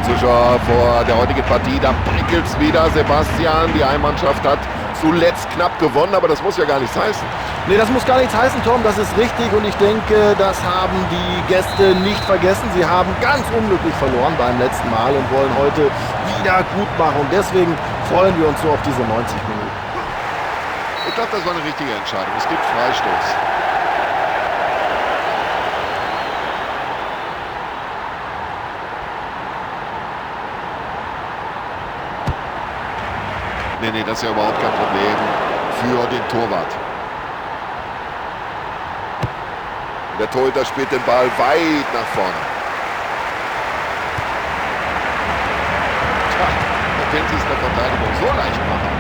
Zuschauer vor der heutigen Partie. Da prickelt's wieder, Sebastian. Die Heimmannschaft hat zuletzt knapp gewonnen, aber das muss ja gar nichts heißen. Nee, das muss gar nichts heißen, Tom. Das ist richtig und ich denke, das haben die Gäste nicht vergessen. Sie haben ganz unglücklich verloren beim letzten Mal und wollen heute wieder gut machen. Und deswegen freuen wir uns so auf diese 90 Minuten. Ich glaube, das war eine richtige Entscheidung. Es gibt Freistoß. Nee, nee, das ist ja überhaupt kein Problem für den Torwart. Der Torhüter spielt den Ball weit nach vorne. Tja, da können sie es der Verteidigung so leicht machen.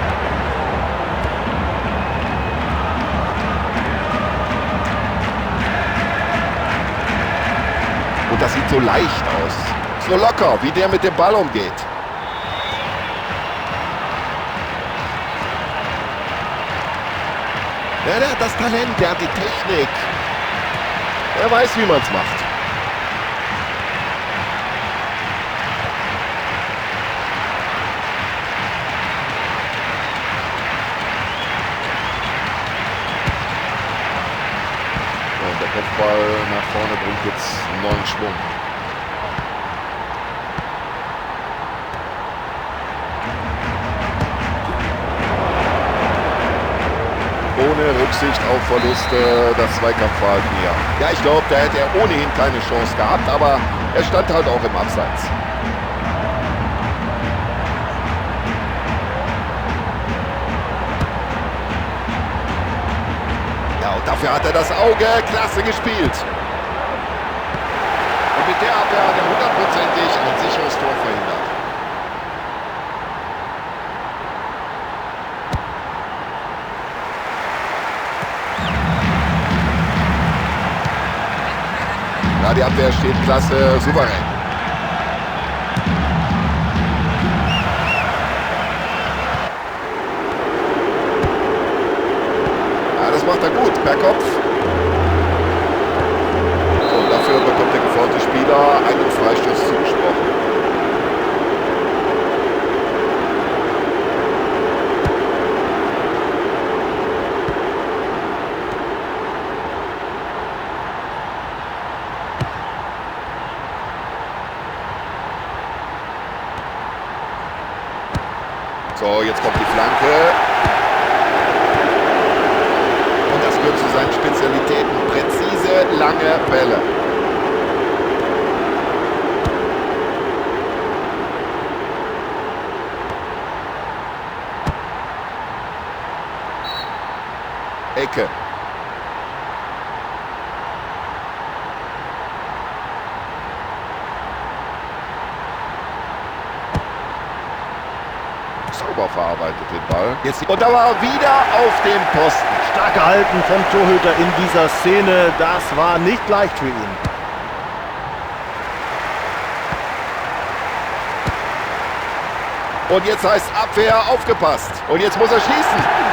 Und das sieht so leicht aus. So locker, wie der mit dem Ball umgeht. Ja, der hat das Talent, der hat die Technik. Er weiß, wie man's macht. Und der Kopfball nach vorne bringt jetzt neuen Schwung. Ohne Rücksicht auf Verluste, das Zweikampfverhalten hier. Ja, ich glaube, da hätte er ohnehin keine Chance gehabt, aber er stand halt auch im Abseits. Ja, und dafür hat er das Auge. Klasse gespielt. Und mit der Abwehr hat er hundertprozentig ein sicheres Tor verhindert. Ja, die Abwehr steht klasse, souverän. Ja, das macht er gut, per Kopf. Und dafür bekommt der geforderte Spieler einen Freistoß zugesprochen. So, jetzt kommt die Flanke. Und das gehört zu seinen Spezialitäten. Präzise, lange Bälle. Ecke. Sauber verarbeitet den Ball. Jetzt, und da war er wieder auf dem Posten. Stark gehalten vom Torhüter in dieser Szene. Das war nicht leicht für ihn. Und jetzt heißt Abwehr aufgepasst. Und jetzt muss er schießen.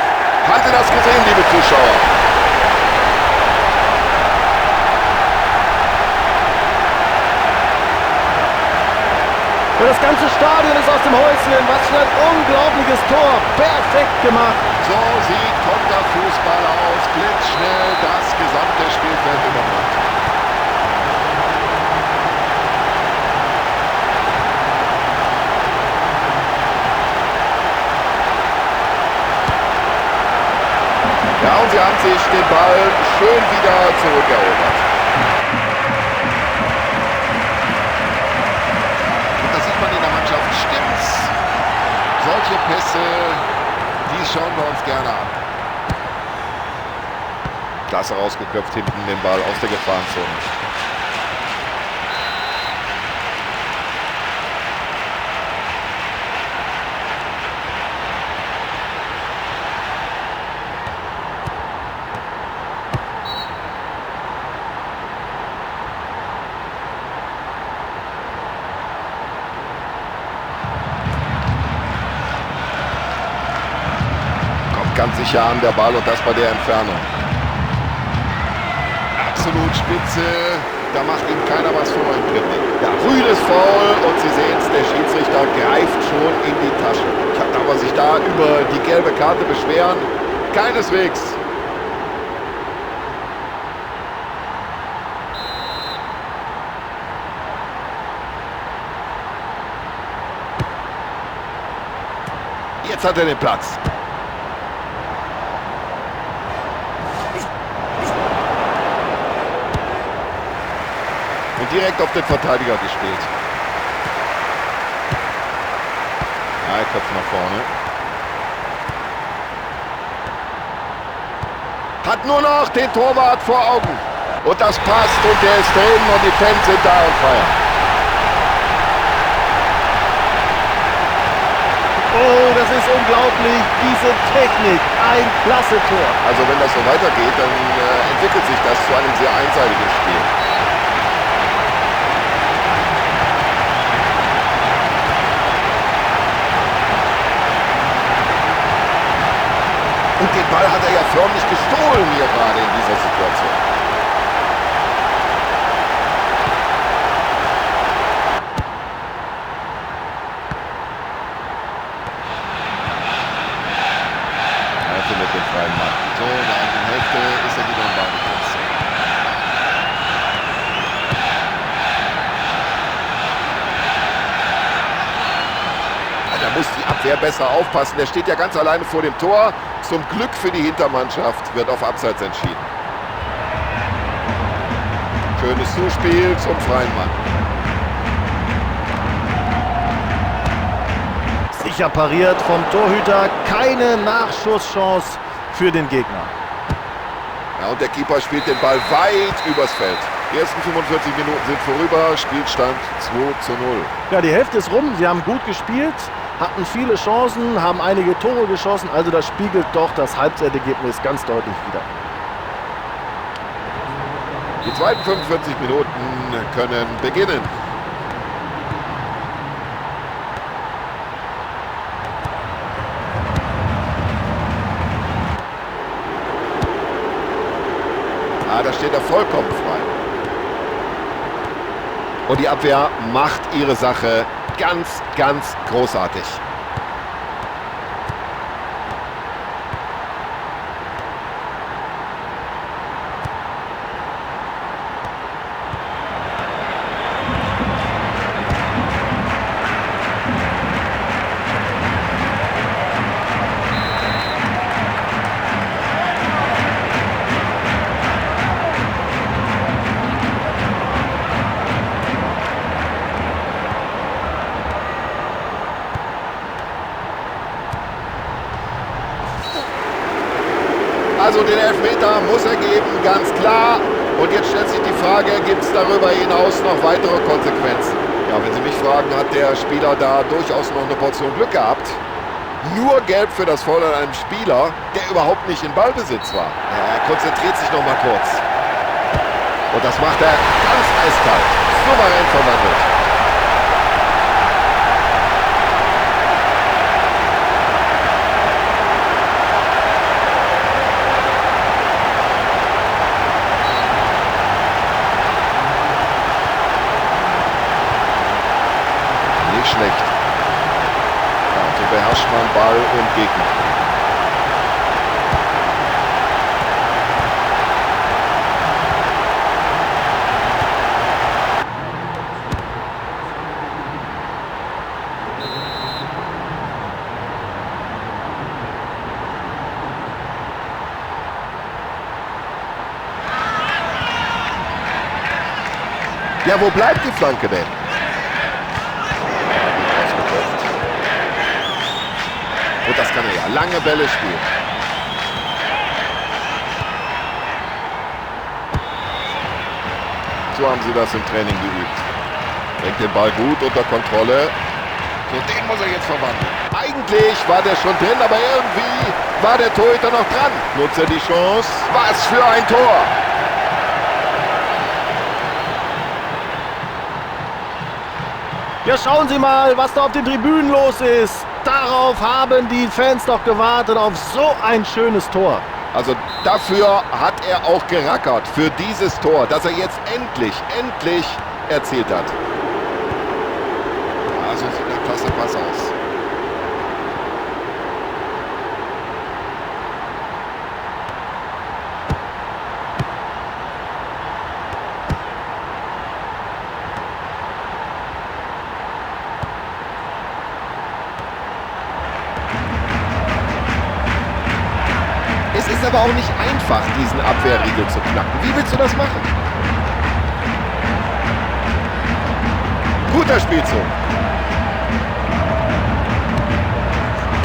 Haben Sie das gesehen, liebe Zuschauer? Und das ganze Stadion ist aus dem Häuschen. Was für ein unglaubliches Tor. Perfekt gemacht. So sieht Konterfußball aus. Blitzschnell das gesamte Spielfeld überbrückt. Ja, und sie haben sich den Ball schön wieder zurückerobert. Und da sieht man in der Mannschaft, stimmt's. Solche Pässe, die schauen wir uns gerne an. Klasse rausgeköpft hinten den Ball aus der Gefahrenzone. Ganz sicher an der Ball und das bei der Entfernung. Absolut spitze, Da macht ihm keiner was vor im Dribbling. Ja, rüdes Foul und Sie sehen es, der Schiedsrichter greift schon in die Tasche. Tja, darf er sich da über die gelbe Karte beschweren? Keineswegs. Jetzt hat er den Platz. Und direkt auf den Verteidiger gespielt. Ja, er köpft nach vorne. Hat nur noch den Torwart vor Augen. Und das passt und der ist drin und die Fans sind da und feiern. Oh, das ist unglaublich. Diese Technik, ein klasse Tor. Also wenn das so weitergeht, dann entwickelt sich das zu einem sehr einseitigen Spiel. Und den Ball hat er ja förmlich gestohlen hier gerade in dieser Situation. Er findet den freien Mann. So, in der eigenen Hälfte ist er wieder im Ballbesitz. Da muss die Abwehr besser aufpassen. Der steht ja ganz alleine vor dem Tor. Zum Glück für die Hintermannschaft wird auf Abseits entschieden. Schönes Zuspiel zum freien Mann. Sicher pariert vom Torhüter. Keine Nachschusschance für den Gegner. Ja, und der Keeper spielt den Ball weit übers Feld. Die ersten 45 Minuten sind vorüber. Spielstand 2:0. Ja, die Hälfte ist rum. Sie haben gut gespielt, hatten viele Chancen, haben einige Tore geschossen. Also das spiegelt doch das Halbzeitergebnis ganz deutlich wider. Die zweiten 45 Minuten können beginnen. Ah, da steht er vollkommen frei. Und die Abwehr macht ihre Sache ganz, ganz großartig. Also den Elfmeter muss er geben, ganz klar. Und jetzt stellt sich die Frage, gibt es darüber hinaus noch weitere Konsequenzen? Ja, wenn Sie mich fragen, hat der Spieler da durchaus noch eine Portion Glück gehabt. Nur gelb für das Foul an einem Spieler, der überhaupt nicht in Ballbesitz war. Ja, er konzentriert sich noch mal kurz. Und das macht er ganz eiskalt. Souverän verwandelt. Nicht schlecht. Ja, so beherrscht man Ball und Gegner. Ja, wo bleibt die Flanke denn? Und das kann er ja. Lange Bälle spielen. So haben sie das im Training geübt. Bringt den Ball gut unter Kontrolle. So, den muss er jetzt verwandeln. Eigentlich war der schon drin, aber irgendwie war der Torhüter noch dran. Nutzt er die Chance. Was für ein Tor! Ja, schauen Sie mal, was da auf den Tribünen los ist. Darauf haben die Fans doch gewartet, auf so ein schönes Tor. Also dafür hat er auch gerackert, für dieses Tor, das er jetzt endlich, endlich erzielt hat. Ja, so sieht der klasse Pass aus. Es ist aber auch nicht einfach, diesen Abwehrriegel zu knacken. Wie willst du das machen? Guter Spielzug.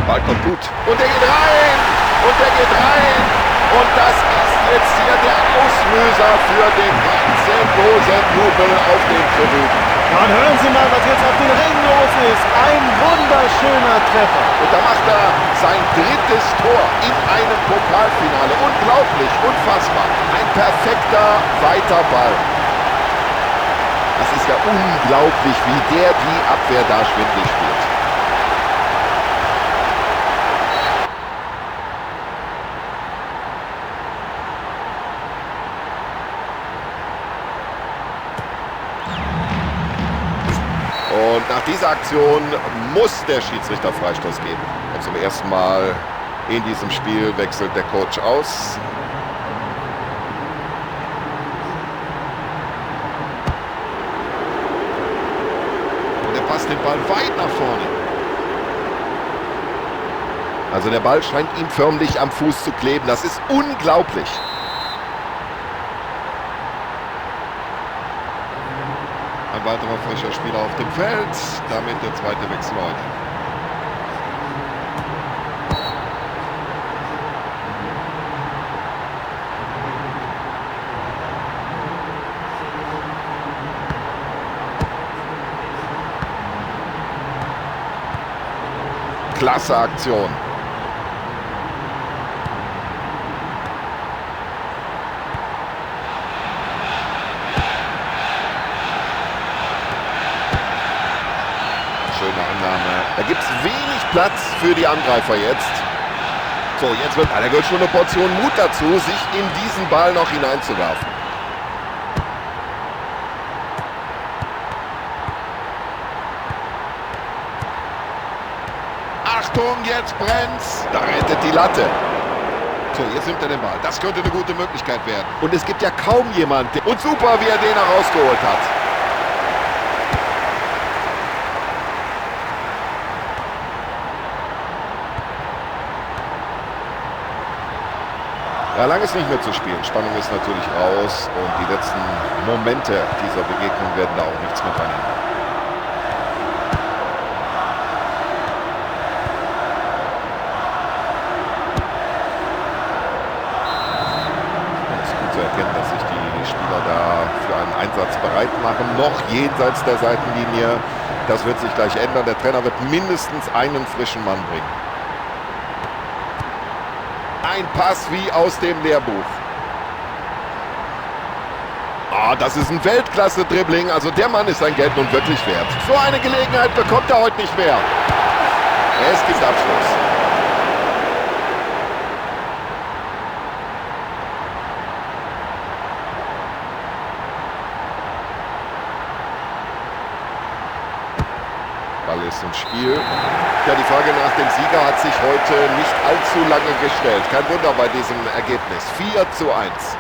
Ball kommt gut. Und der geht rein! Und der geht rein! Und das ist jetzt hier der Auslöser für den grenzenlosen Jubel auf den Tribünen. Ja, und hören Sie mal, was jetzt auf den Rängen los ist. Ein wunderschöner Treffer. Und da macht er sein drittes Tor in einem Pokalfinale. Unglaublich, unfassbar. Ein perfekter, weiter Ball. Das ist ja unglaublich, wie der die Abwehr da schwindlig spielt. Und nach dieser Aktion muss der Schiedsrichter Freistoß geben. Und zum ersten Mal in diesem Spiel wechselt der Coach aus. Und er passt den Ball weit nach vorne. Also der Ball scheint ihm förmlich am Fuß zu kleben. Das ist unglaublich. Ein weiterer frischer Spieler auf dem Feld. Damit der zweite Wechsel heute. Klasse Aktion. Schöne Annahme. Da gibt es wenig Platz für die Angreifer jetzt. So, jetzt wird, da gehört schon eine Portion Mut dazu, sich in diesen Ball noch hineinzuwerfen. Achtung, jetzt brennt's. Da rettet die Latte. So, jetzt nimmt er den Ball. Das könnte eine gute Möglichkeit werden. Und es gibt ja kaum jemanden. Und super, wie er den herausgeholt hat. Ja, lange ist nicht mehr zu spielen. Spannung ist natürlich raus und die letzten Momente dieser Begegnung werden da auch nichts mehr dran ändern. Es ist gut zu erkennen, dass sich die Spieler da für einen Einsatz bereit machen. Noch jenseits der Seitenlinie. Das wird sich gleich ändern. Der Trainer wird mindestens einen frischen Mann bringen. Ein Pass wie aus dem Lehrbuch. Ah, das ist ein Weltklasse-Dribbling. Also der Mann ist sein Geld nun wirklich wert. So eine Gelegenheit bekommt er heute nicht mehr. Es gibt Abschluss. Ball ist im Spiel. Ja, die Frage nach dem Sieger hat sich heute nicht allzu lange gestellt. Kein Wunder bei diesem Ergebnis. 4:1.